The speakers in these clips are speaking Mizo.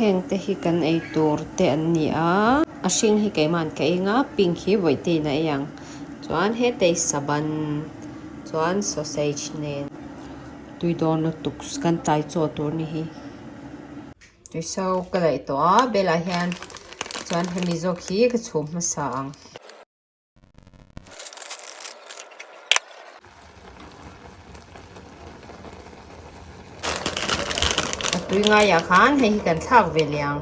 Heng te hi kan ei tur te an ni a, a hring hi keimahn ka ei anga pink hi vawihtein a ei ang. Chuan hetei saban chuan sausage nen tui dawn lutuk kan tlai chaw tur ni hi. Tuiso ka laih tawh a belah hian chuan hemi zawk hi ka chhum hmasa ang. A tui ngaiah khan hei hi kan thlak ve leh ang.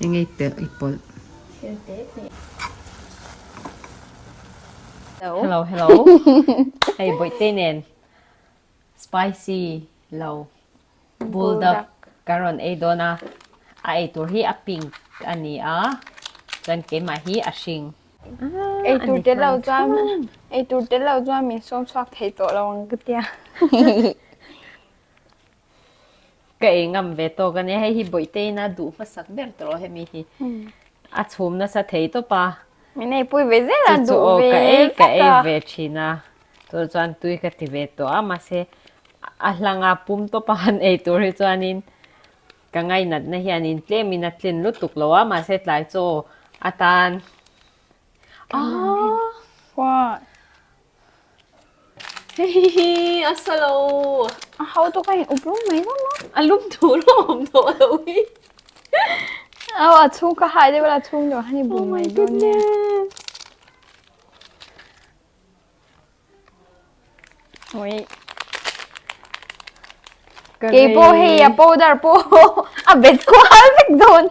Eng nge i pelh i pawlh. Hello hello hei bawihte nen spicy lo. Bulldog ka rawn ei dawn a, a ei tur hi a pink a ni a, chuan keimah hi a hring. Ei tur tel lo chuan ei tur tel lo chuan min sawm chhuak thei tawh lo ang ka tia. Ka ei ngam ve tawk a nia, hei hi Bawihteiin a duh hmasak ber tawh hemi hi. A chhum nasa thei tawp a. Min ei pui ve zel a duh ve ka ei ka ei ve thin a, chu chuan tui ka ti ve tawh a, mahse a hlanga pum tawp a han ei tur hi chuanin ka ngainatna hianin tlemin a tlin lutuk lo a, mahse tlai chaw atan What? Hihihi a sa lo. A hau tawk a in up lum mai dawn a. A lum tur a awm tawh lo hi. Aw a chhung ka hai deuh a chhung deuh han i bum mai dawn nia. Ui. Kei pawh hei a powder pawh a bet kual vek dawn.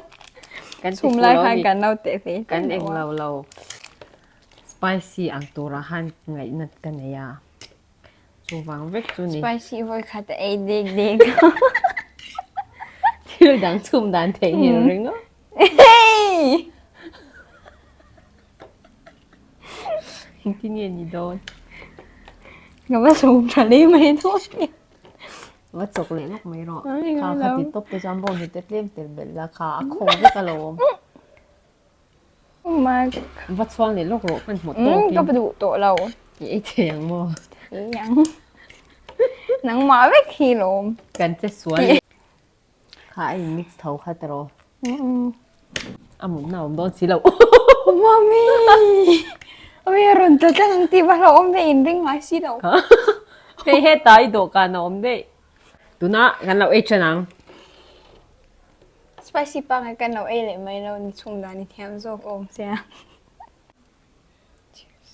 Kan Chhum lai khan kan lo teh ve. Kan eng lo lo. Spicy ang turah khan ngaihna ka nei a, chuvang vek chu ni. Spicy vawi khat a ei dek dek. Thil dang chhum dan theih hi ring a. Hey! Engtin nge ni dawn? Ka va chhum tha leh mai dawn e. Va chawk leh lawk mai rawh. Kha kha ti tawp te chuan bawng hnute tlem tel belh la kha a khawng vek alawm. Va chhuang leh lawk rawh hmanhmawh tawkin. Ka duh tawh lo. I ei thei ang maw? Thei ang. Nangmah vek hi lawm. Kan che sual leh. Kha a in mix tho kha tiraw? A mutna a awm dawn si lo. Mummy! Ui a rawn tla tlang ang tih va hlauhawm ve in ring ngai si lo. Hei hetah i dawhkan a awm daih. Tuna kan lo ei ṭan ang. Spicy pangai kan lo ei leh mai lo ni chhung dan i thiam zawk awm sia. Cheers.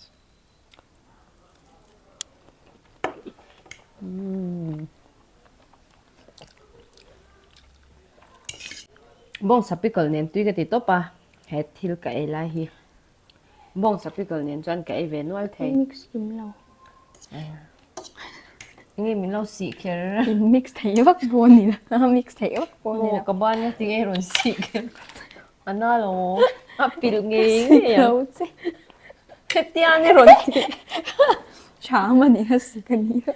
Mm. Bawngsa pickle nen tui ka ti tawp a, he thil ka ei lai hi. Bawngsa pickle nen chuan ka ei ve nual thei. Mix kim lo. Enge min lo sih kher. In mix thei vak pawh ni lo. Mix thei vak pawh ni lo. Maw ka ban nga tinge rawn sih kher. A na lo. A pilh ngei ngei ang. Lo che. Hetiang e rawn ti. Cham a ni a si ka ni lo.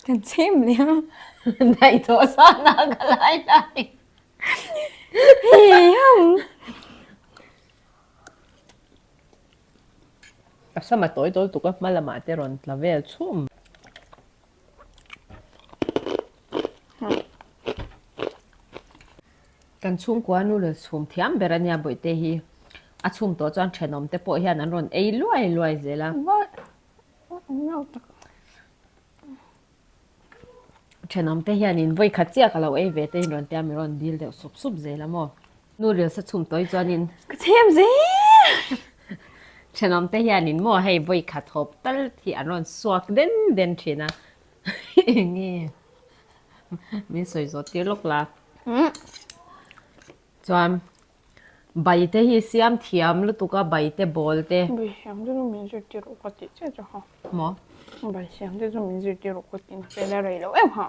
Kan chhem leh a. Daih tawh sana ka lai lai. Hei ham. A sama tawi tawi tuk a hma lamah te rawn tla vel chhum. Kan chhungkua noodle chhum thiam ber a nia bawihte hi. A chhum tawh chuan thenawm te pawh hian an rawn ei luai luai zel a. Thenawm te hianin vawi khat chiah ka lo ei ve te in rawn tia min rawn dil deuh sup sup zel a maw. Noodle sa chhum tawi chuanin. Ka chhem zel! Thenawm te hianin maw hei vawi khat hawp tal hi an rawn suak den den thin a. Enge min sawi zawh tir lawk la. Chuan Bai te hi siam thiam lutuk a, bai te bawl te. Bai siam te chu min zirtir rawh ka tih chiah chu ha. Maw? Bai siam te chu min zirtir rawh ka tih na fel a rei lo em ha.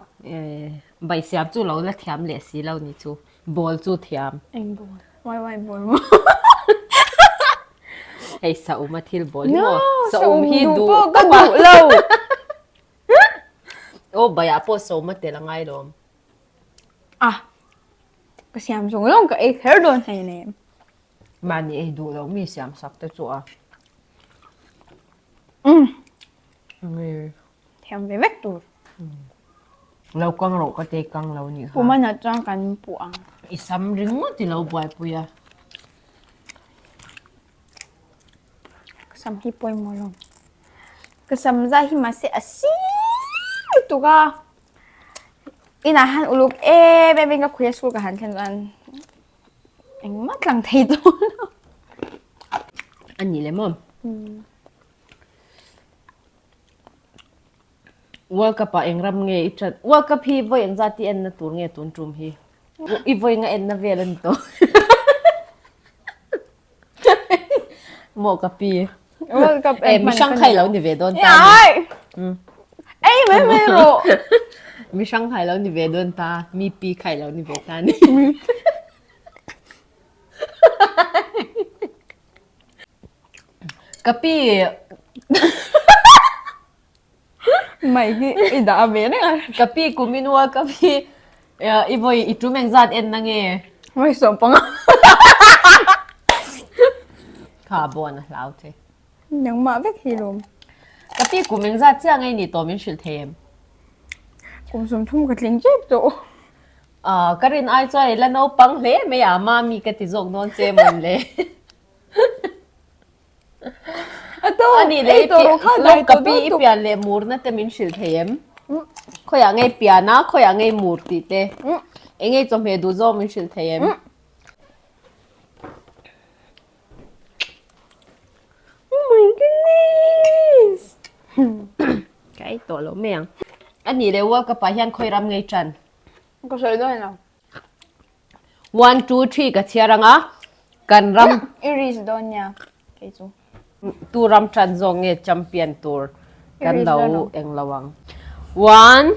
Bai siam chu lo la thiam leh si lo ni chu. Bawl chu thiam. Eng bawl? Wai wai bawl maw? Hei saum a thil bawl hi maw? Saum hi duh pawh ka duh lo. Aw bai ah pawh saum a tel a ngai lawm. Ah! Ka siam zawng zawng ka ei kher dawn hleinem. Mahni ei duh loh mi siam sak te chu a. Thiam ve vek tur. Lo kang rawh ka te kang lo nih kha. Pumanah chuan kan puh ang. I sam ringawt i lo buaipui a. Ka sam hi pawimawh lo. Ka sam zai hi mahse a sir lutuk a. Inah hian uluk em em in ka khuih a school ka han thlen chuan engmah tlang thei dawn lo. A nih leh maw? World Cup ah eng ram nge i ṭan? World Cup hi vawi engzat i enna tur nge tun ṭum hi? I vawi nga enna vel a ni tawh. Maw ka pi? World Cup en hman ka ni lo. ni ve dawn ta. Ai! Ei mai mai rawh. Mi hrang khai lo ni ve dawn ta. Mi pi khai lo ni ve ta ni. Ka pi Mai hi i dah ve reng a. Ka pi kumin World Cup hi i vawi i tum engzat en na nge? Vawi 15. Kha bawn a hlau che. Nangmah vek hi lawm. Ka pi kum engzat chiah ngei ni tawh min hrilh thei em? Kum 30 ka tling tep tawh. Ka rin ai chuan i la naupang hle mai a, mami ka ti zawk dawn che mawn le. A nih leh i pian ka pi i pian leh murna te min hrilh thei em? Khawiah ngei pian a, khawiah ngei mur tih te. Eng ngei chawhmeh duh zawk min hrilh thei em? Oh my goodness! Ka ei tawh lo mai ang. A nih leh World Cup ah hian khawi ram ngei tan? Ka sawi dawn lo. One, two, three ka chhiar ang a, kan ram. I risk dawn nia kei chu. Tu ram tan zawk nge champion tur kan lo eng lo ang. One,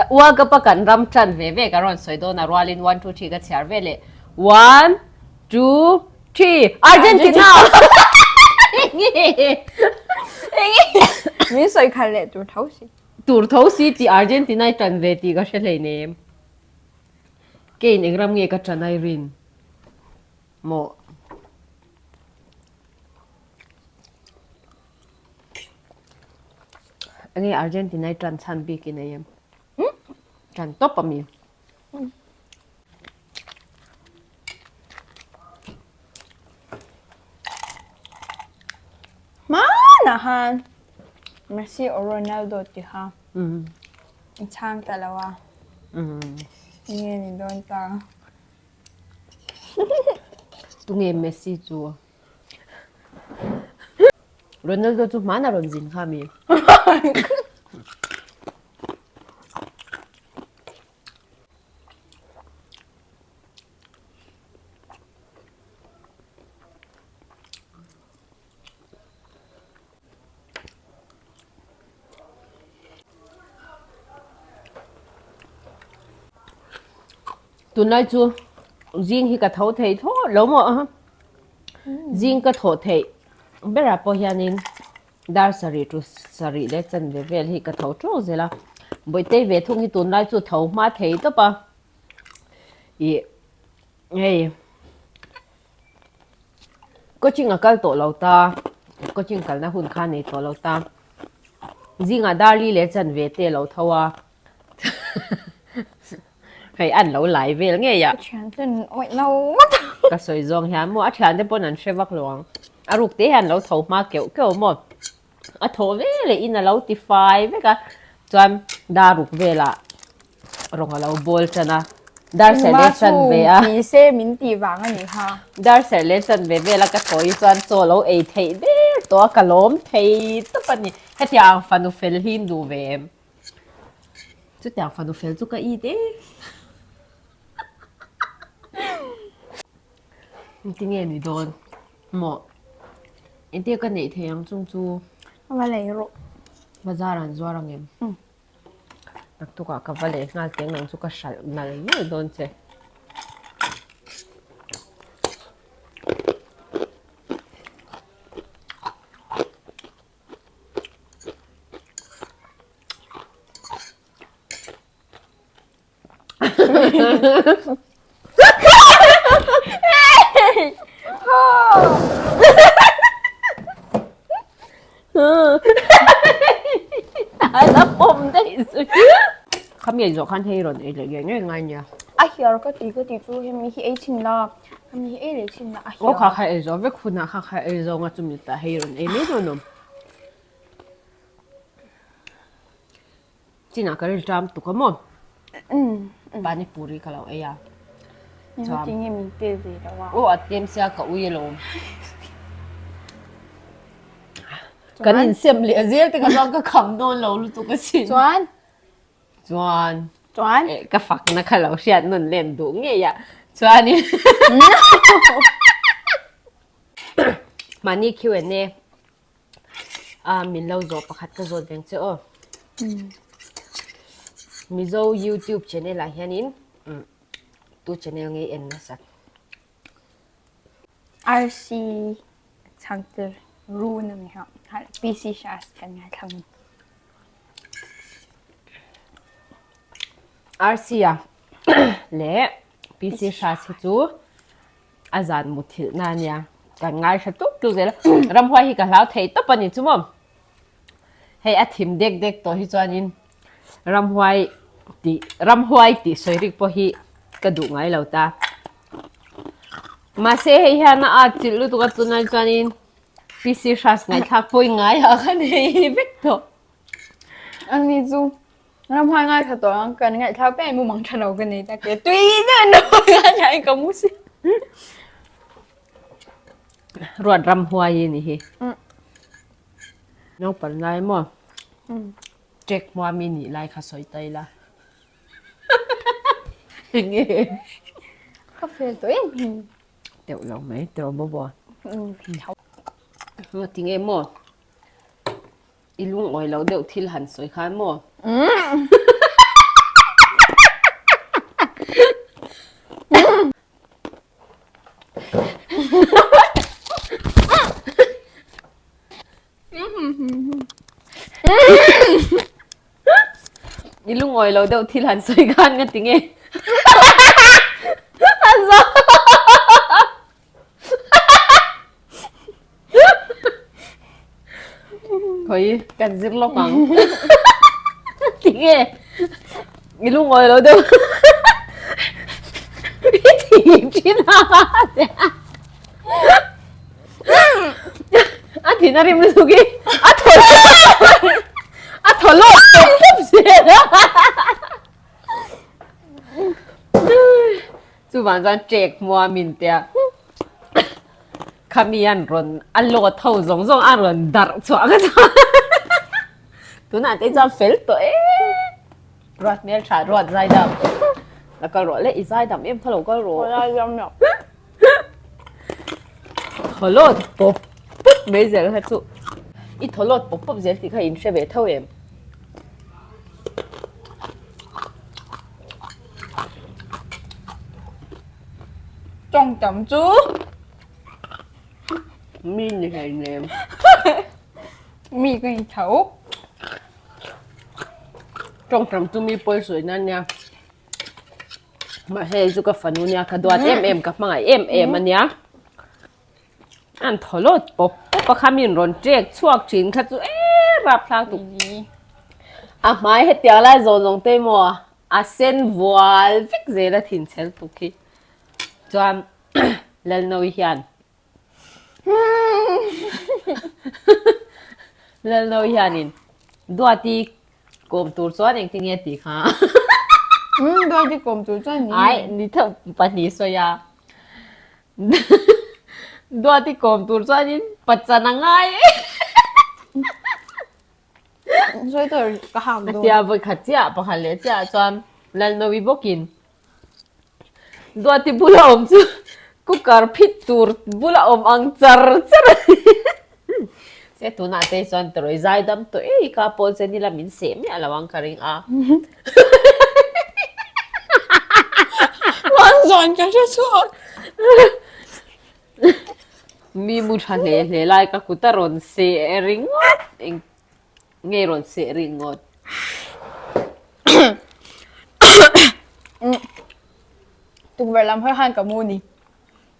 World Cup a kan ram tan ve ve ka rawn sawi dawn a rualin one, two, three ka chhiar ve leh. One, two, three, Argentina! Enge? Enge? Min sawi khalh leh tur tho si. Tur tho si tih Argentina i tan ve tih ka hre hleinem. Keiin eng ram nge ka tan a i rin maw? Enge Argentina i tan chhan bik i nei em? Tan tawp a mi. Hmanah khan Messi or Ronaldo ti kha i chhang ta lo a. Nge ni dawn ta. Tunge Messi chu? Ronaldo chu hmanah rawn zin kha mi. Tunlai chu zing hi ka tho thei thlawt lo maw? Zing ka thawh theih berah pawh hianin Dar sarih tu sarih leh chanve vel hi ka tho teuh zel a, Bawihtei ve thung hi tunlai chu tho hma thei tawp a, ih hei coaching a kal tawh lo ta, coaching kalna hun kha nei tawh lo ta, zingah dar li leh chanve te a lo tho a. Hei an lo lai vel ngei a. Ka thian ten awih no ngawt a. Ka sawi zawng hian maw a thian te pawn an hre vak lo ang. A ruk te hian lo tho hma keuh keuh maw. A thawh ve leh in a lo ti fai vek a. Chuan dar ruk velah rawng a lo bawl tan a. Dar serh leh chan ve a. Ti se min tih vang a ni kha. Dar serh leh chan ve vela ka thaw hi chuan chaw lo ei theih der tawh a ka lawm thei tawp a ni. Hetiang fanu fel hi in duh ve em? Chutiang fanu fel chu ka it e. Engtinge ni dawn maw? Engtia ka neih thei ang chung chu? Va lei rawh. Bazar an zuar ang em? Naktukah ka va lei nghal teng ang chu ka hralh nal nal dawn che. A la pawm daih zui. Khami ei zawh khan hei rawn ei leh ngei ngei ngai nia. A hiar ka ti ka ti chu hemi hi ei chhin la, hemi hi ei leh chhin la a hiar. Aw kha kha ei zawh vek hunah kha kha ei zawnga chumi tah hei rawn ei mai dawn awm. Chinah ka rilṭam tuk a maw? Pani puri ka lo ei a. Chuan tinge min pe ve lo a. Aw a tlem sia ka ui alawm. Kan insem leh zel te ka chuan ka kham dawn lo lutuk asin. Chuan Chuan Chuan ka fakna kha lo hriat nawn len duh ngei a. Chuanin mahni Q&A A min lo zawh pakhat ka zawt veng che aw. Mizo YouTube channel ah hianin tu channel nge i en nasat? RC changte run a ni ha. PC Shas kan ngaithla ngun. RC a leh PC Shas hi chu A zan muthilh na ania, kan ngaihla tuk tuk zel a, ramhuai hi ka hlau thei tawp a ni chu maw? Hei a thim dek dek tawh hi chuanin ramhuai tih ramhuai tih sawi rik pawh hi ka duh ngai lo ta. Mahse hei hian a at chilh lutuk a tunah chuanin PC Hras ngaihthlak pawh i ngai ah khan hei vek tawh. Ani chu Ramhuai ngaithla tawh ang kan ngaihthlak piang in mumang tha lo ka nei tak e tui deuh in ramhuai ngaithla in ka mu si. Ruat ramhuai i ni hi. Naupang lai maw? Ṭek hmuam i nih lai kha sawi ta ila. Enge? Ka fel tawh em hi. Teuh lo mai teuh maw baw. Ngatinge maw? I lungawi lo deuh thil han sawi khan maw? I lungawi lo deuh thil han sawi khan nga tinge? A zo. Khawi kan zir lawk ang. Tinge i lungawi lo deuh. I thih thin a. A thin a rim lutuk i a thaw a thaw lawk tawp tawp zel a. Chuvang chuan ṭek hmua min tia khami an rawn a lawt ho zawng zawng a rawn darh chhuah ka chuan tunah te chuan fel tawh e ruat hmel tha ruat zaidam la kal rawh le i zaidam em kha lo kal rawh thaw lawt pawp pawp mai zel kha chu i thaw lawt pawp pawp zel tih kha in hre ve tho em. Tawng tam chu Mi ni hlei nem. Mi ka in tho. Tawng tam chu mi pawi sawi nan nia. Mahse hei chu ka fanu nia ka duat em em ka hmangaih em em ania. An thaw lawt pawp pawp a kha min rawn ṭek chhuak ṭhin kha chu e rapthlak tuk. A hmai hetiang lai zawn zawng te maw a sen vual vek zel a thin chhel tuk hi. Chuan Lalnawi hian Lalnawi hianin Duati kawm tur chuan engtin nge tih kha. Duati kawm tur chuan ni. Ai ni tho pahnih sawi a. Duati kawm tur chuanin pachan a ngai e. Sawi tur ka hak dawn. Atia vawi khat chiah pakhat leh chiah chuan Lalnawi bawkin Duati bula awm chu cooker phit tur bula awm ang char char a ni. Se tunah te chuan tawrh zai dam tawh ei ka pawn se nila min seh miah lo ang ka ring a. Rawn zawn ka hre chhuak. Mi mu tha hle hle lai ka kut a rawn seh ringawt eng nge rawn seh ringawt. Tukverh lam har khan ka mu ni.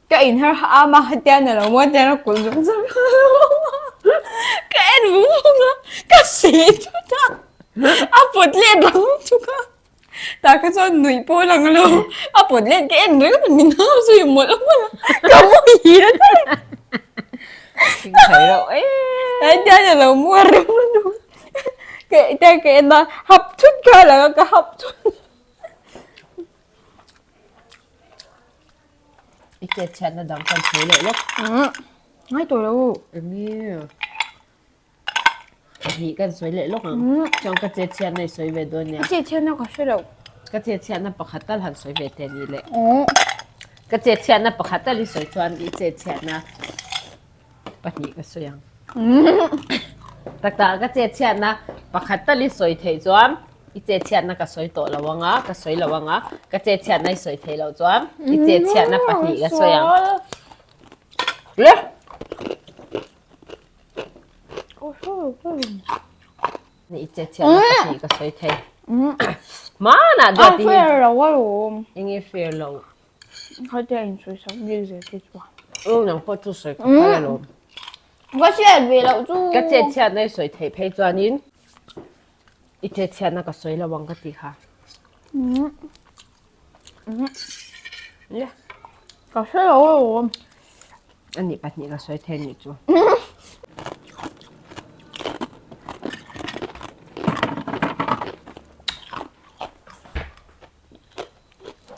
Ka in har a mah khatia ni lo maw tiang a kulh zung zung ka en vung vung a ka seh thut a. A pawt let rang lutuk a. Tah kha chuan nuih pawh a lang lo. A pawt let ka en ringawt a min hau zui mawlh mawlh a. Ka muhil daih. Thing thei reuh em. Hetiang a lo mu a rem lutuk. Ka hetiang ka en a, hap thut kha a lang a, ka hap thut. I chet chhiatna dang kan sawi leh lawk. Ngai tawh lo. Enge? Pahnih kan sawi leh lawk ang. Chuan ka chet chhiatna i sawi ve dawn nia. Ka chet chhiatna ka hre lo. Ka chet chhiatna pakhat tal han sawi ve teh ni le. Ka chet chhiatna pakhat tal i sawi chuan i chet chhiatna pahnih ka sawi ang. Tak tak ka chet chhiatna pakhat tal i sawi theih chuan i chet chhiatna ka sawi tawh lo ang a, ka sawi lo ang a, ka chet chhiatna i sawi theih loh chuan i chet chhiatna pahnih ka sawi ang. Le! I chet chhiatna pahnih ka sawi thei. Hmanah duat i. A fair lo alawm. Enge fair lo? Khatia insawi sak bik zel te chuan. Aw nang pawh chu sawi ka phal alawm. Ka hriat ve loh chu. Ka chet chhiatna i sawi theih phei chuanin i chet chhiatna ka sawi lo ang ka ti kha. Ka hre lo alawm. Ani pahnih ka sawi thei anih chu.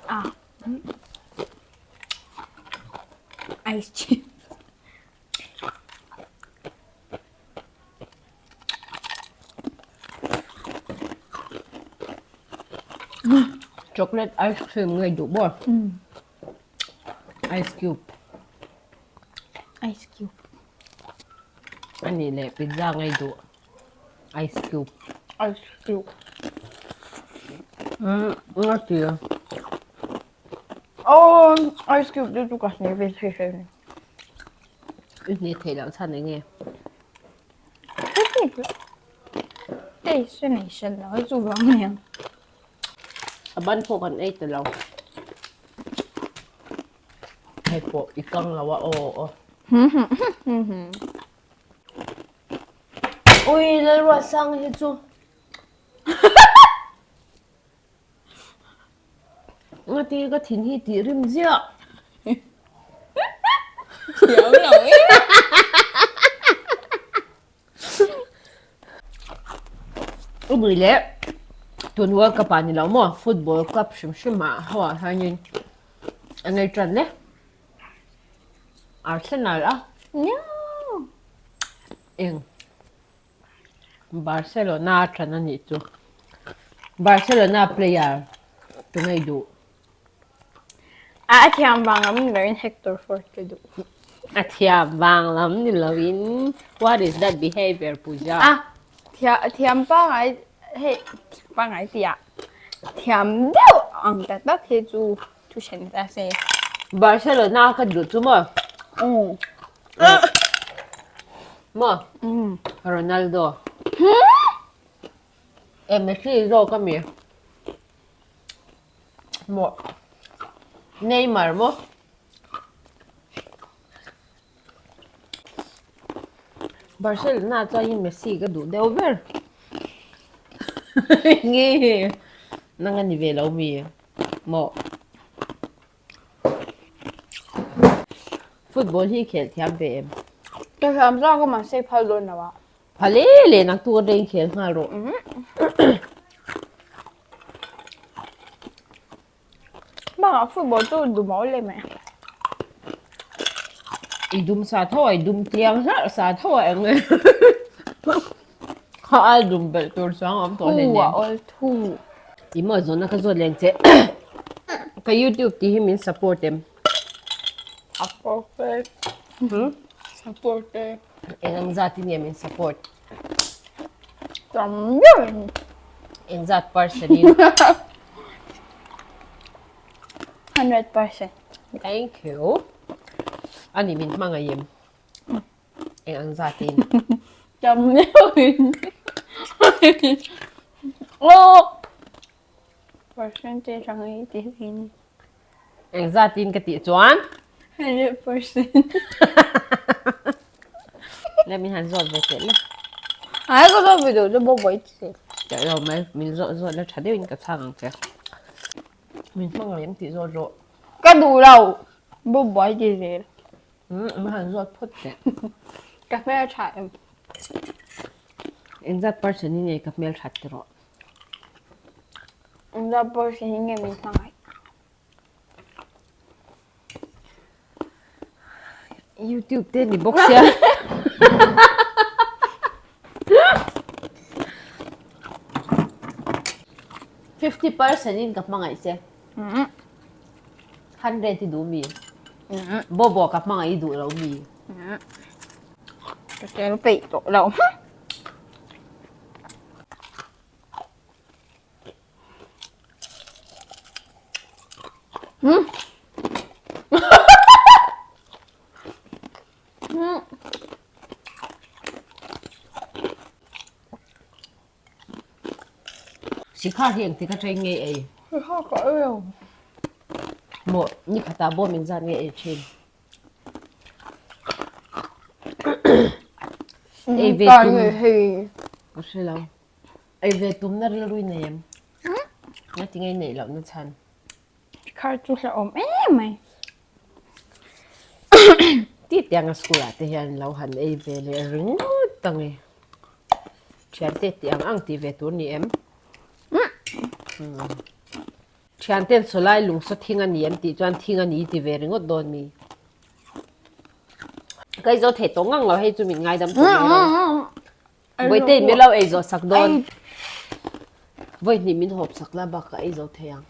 Ah. Ice chip. Chocolate ice cream ngei duh bawr. Ice cube. Ice cube. Ani leh pizza ngei duh. Ice cube. Ice cube. Nga ti. Oh, ice cube chu chu ka hne ve thei hle ni. I hne thei loh chhan enge? Taste a nei hran lo a chu vang aniang. A ban pawh kan ei ta lo. Hei pawh i kang lo a aw aw. Ui Lalruatsanga hi chu Ngati ka thin hi tih rim ziah. Thiam lo e. U Mui leh tun World Cup ah ni lo maw football club hrim hrim ah ho ah hianin a ngei tan le. Arsenal a. No. Eng. Barcelona tan a nih chu. Barcelona player tu ngei duh. A thiam vang lam ni loin Hector Fort ka duh. A thiam vang lam ni loin what is that behavior Pooja? A thiam pangai hei pangai tih ah thiam deuh ang tak tak hi chu thu then ta se. Barcelona ka duh chu maw? Maw? Ronaldo. E Messi zawk a mi? Maw? Neymar maw? Barcelona chuan Messi ka duh deuh ber. Nge nang a ni ve lo mi? Maw? Football hi khel thiam ve em? Ka thiam zawk a mahse i phal dawn lo a. Phal e le nak tu atangin khel nghal rawh. Bakah football chu dum a awl em mai. I dum sa tho a i dum tliang hlarh sa tho a eng nge. Kha ai dum belh tur chuang a awm tawh hleinem. Thu a awl thu. I maw zawhna ka zawt leng che. Ka youtube tih hi min support em? Support e. Support e. Eng ang zat in nge min support? Tam deuh in. Eng zat percent in? 100%. Thank you. Ani min hmangaih em? Eng ang zat in? Tam deuh in. Oh! Percentage ang i tih hi ni. Eng zat in ka tih chuan? 100%. Le min han zawt ve teh le. Ai ka zawt ve duh chu bo bawih che. Teh lo mai, min zawt zawt la tha deuhin ka chhang ang che. Min hmangaih em tih zawt rawh. Ka duh lo, bo buai ti zel. Umm, min han zawt phawt teh. Ka hmel tha em? Engzat person i nei ka hmel that ti rawh. Engzat person i nge min hmangaih? YouTube te ni bawk sia. 50% in ka hmangaih che. 100 i duh mi? Bobo ka hmangaih i duh lo mi? Ka tel peih tawh lo. Sikhar hi engtik atang nge ei? Sikhar ka ei lo. Maw ni khatah bawm engzat nge ei thin? Ei ve tum. Ka hre lo. Ei ve tumna rilru i nei em? Ngatinge i neih lohna chhan? Sikhar chu hlauhawm em mai. Tih tianga school ah te hian lo han ei ve leh ringawt ang e. Thiante tih ang ang tih ve tur ni em? Thianten sawlai lungsaw thing a ni em tih chuan thing a ni ti ve ringawt dawn mi. Ka ei zo thei tawh ngang lo hei chu min ngaidam tawh mai lo. Vawihtei min lo ei zawh sak dawn. Vawihnih min hawp sak la bak ka ei zo thei ang.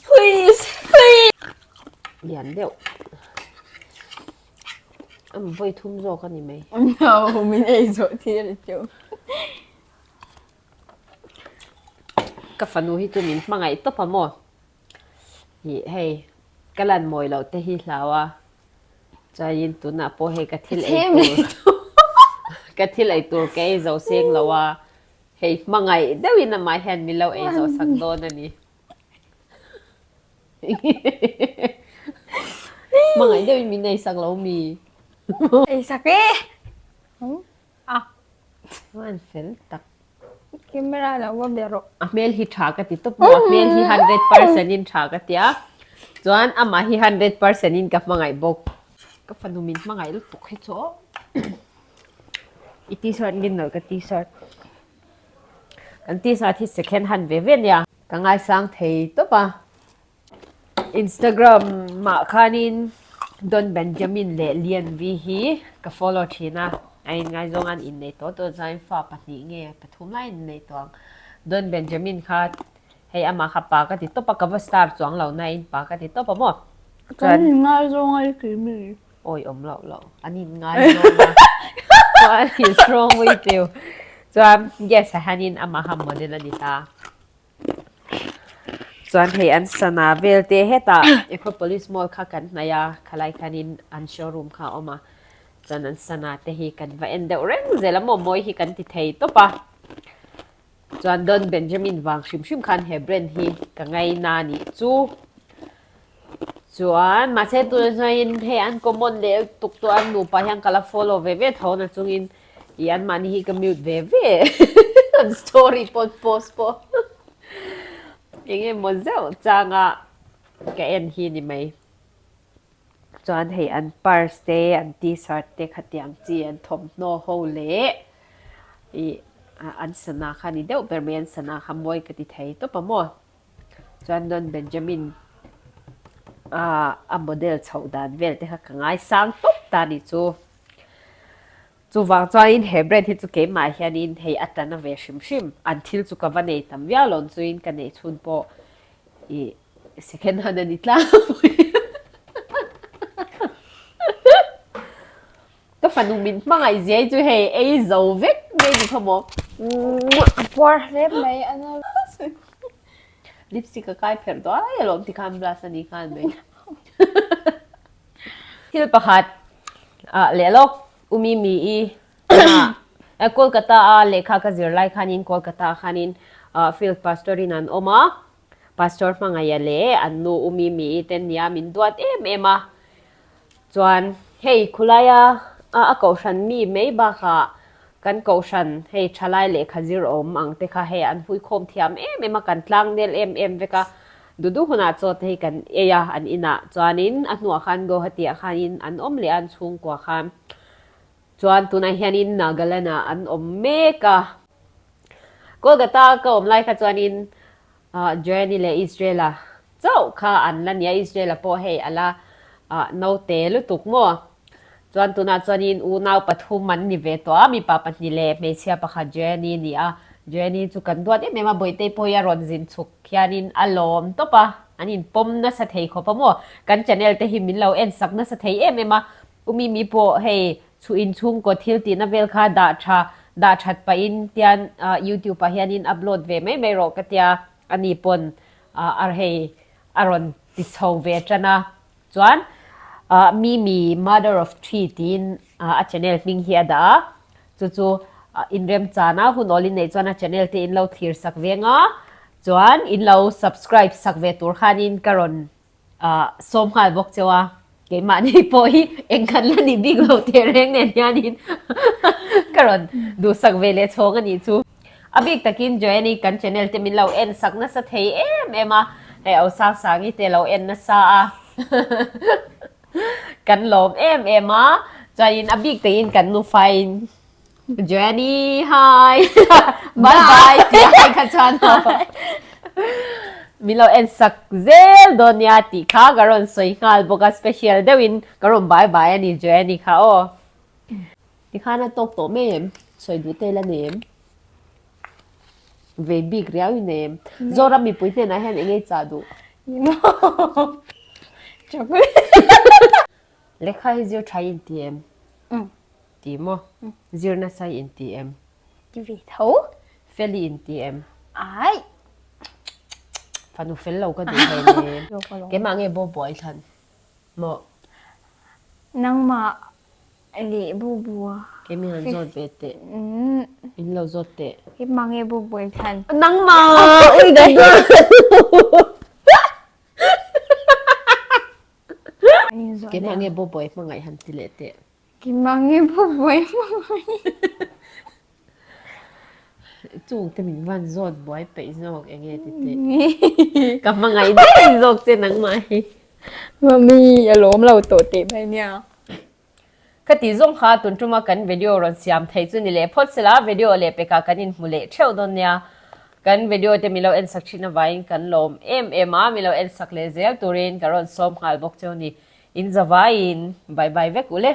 Please, please. Lian deuh. Am vawi thum zawk a ni mai. No, min ei zawh thil chu. Ka fanu hi chu min hmangaih tawp a maw? Ih hei ka lan mawi loh te hi hlau a. Chuanin tunah pawh hei ka thil ei tur ka thil ei tur ka ei zo seng lo a, hei hmangaih deuhin amah hian min lo ei zawh sak dawn a ni. Hmangaih deuhin min ei sak lo mi? Ei sak e! A chuan fel tak. Camera lo va be rawh. A hmel hi tha ka ti tawp maw? A hmel hi 100% in tha ka ti a. Chuan amah hi 100% in ka hmangaih bawk. Ka fanu min hmangaih lutuk hi chu i t-shirt ngin nawlh ka t-shirt. Kan t-shirt hi second hand ve ve nia. Ka ngaisang thei tawp a. Instagram ah khanin Don Benjamin leh Lian Vi hi ka follow thin a, a inngaizawng an innei tawh tawh chuan fa pahnih nge pathum lai an innei tawh ang. Don Benjamin kha hei amah kha pa ka ti tawp a, ka va star chuang lo nain pa ka ti tawp a maw. Kan inngaizawng a i ti mi? Awi awm loh loh, an inngaizawng a, what is wrong with you? Chuan yes ah hianin amah kha model a ni ta. Chuan hei an sana vel te hetah Acropolis Mall kha kan hnaih a, khalai khanin an showroom kha a awm a, chuan an sana te hi kan va en deuh reng zel a maw mawi hi kan ti thei tawp a. Chuan Don Benjamin vang hrim hrim khan he brand hi ka ngaina a nih chu. Chuan mahse tunah chuanin hei an common leh lutuk tawh a, an nupa hian ka la follow ve ve tho na chungin Ih anmahni hi ka mute ve ve an story pawh an post pawh eng emaw zeuh changa ka en hi ni mai. Chuan hei an purse te an t-shirt te khatiang chi an thawmhnaw ho leh ih an sana kha ni deuh ber mai an sana kha mawi ka ti thei tawp a maw. Chuan Don Benjamin a model chhoh dan vel te kha ka ngaisang tawp ta ni chu. Chuvang chuanin he brand hi chu keimah hianin hei a tana ve hrim hrim. An thil chu ka va nei tam viau lo chuin ka neih chhun pawh ih second hand a ni tlangpui. Ka fanu min hmangaih zia hi chu hei ei zo vek mai ni kha maw. A puar hle mai a na. Lipstick a kai pherh duai alawm tikhan blush a ni khan mai. Thil pakhat ah leh lawk u Mimi i ah Kolkata a lehkha ka zir lai khanin Kolkata ah khanin field pastor in an awm a, pastor hmangaih leh an nu u Mimi i te nia min duat em em a, chuan hei khulaia a kohhran mi mai bakah. Kan kohhran hei thalai lehkha zir awm ang te kha hei an huikhawm thiam em em a, kan tlang nel em em vek a. Dudu hunah chaw te hi kan ei a an inah chuanin a hnuah khan Guwahati ah khanin an awm leh a an chhungkua khan. Chuan tunah hianin Nagaland ah an awm mek a. Kolkata ka awm lai kha chuanin Joanne leh Israel-a chauh kha an la nia, Israel-a pawh hei a la naute lutuk maw? Chuan tunah chuanin unau pathum an ni ve tawh a, mipa pahnih leh hmeichhia pakhat Joanne ni a. Joanne chu kan duat em em a, Bawihtei pawh hi a rawn zin chhuk hianin a lawm tawp a, an inpawm nasa thei khawp a maw? Kan channel te hi min lo en sak nasa thei em em a, U Mimi pawh hei Chu inchhungkaw thil tihna vel kha dah tha, dah that pahin tian youtube ah hianin upload ve mai mai rawh ka tia, ani pawn a hei a rawn ti chho ve tan a. Chuan Mimi mother of three tiin a channel hming hi a dah a, chu chu inremchan a hun awlin neih chuan a channel te in lo thlir sak ve anga, chuan in lo subscribe sak ve tur khanin ka rawn Sawm nghal bawk cheu a, keimahni pawh hi engkhat la nih bik lo teh reng nen hianin ka rawn duhsak ve leh chhawng a nih chu. A bik takin Joanne-i kan channel te min lo en sak nasa thei em em a, hei au sang sangi te lo en nasa a kan lawm em em a, chuanin a bik takin kan nufain Joanny hi bye bye tih ai kha chuan min lo en sak zel dawn nia tih kha ka rawn sawi nghal bawk a special deuhin ka rawn bye bye a ni Joanny kha aw. Tikhan a tawk tawh mai em? Sawi duh te la nei em? Ve bik riau i nei em? Zoram mipui hnenah hian eng nge i chah duh? Lehkha hi zir tha i inti em? Ti maw? Zir nasa i inti em? Ti ve tho. Fel i inti em? Ai! Fanu fel lo ka duh hei ne. Keimah nge bo buai thlan maw? Nangmah leh bo bua. Kei min han zawt ve teh. In lo zawt teh. Keimah nge bo buai thlan? Nangmah! Ui ka duat! Keimah nge bo buai hmangaih han ti leh teh. Keimah nge pawh buai hmangaih. Chung te min van zawt buai peih zawk eng nge ti teh. Ka hmangaih daih zawk che nangmah hi. Mummy a lawm lo tawh teh mai nia. Ka tih zawng kha tun tuma kan video rawn siam thei chu ni leh phawt sela video leh pekah kan inhmu leh theuh dawn nia. Kan video te milo en sak thin avangin kan lawm em em a, milo en sak leh zel turin ka rawn sawm nghal bawk cheu ni. In zavaiin bye bye vek u le.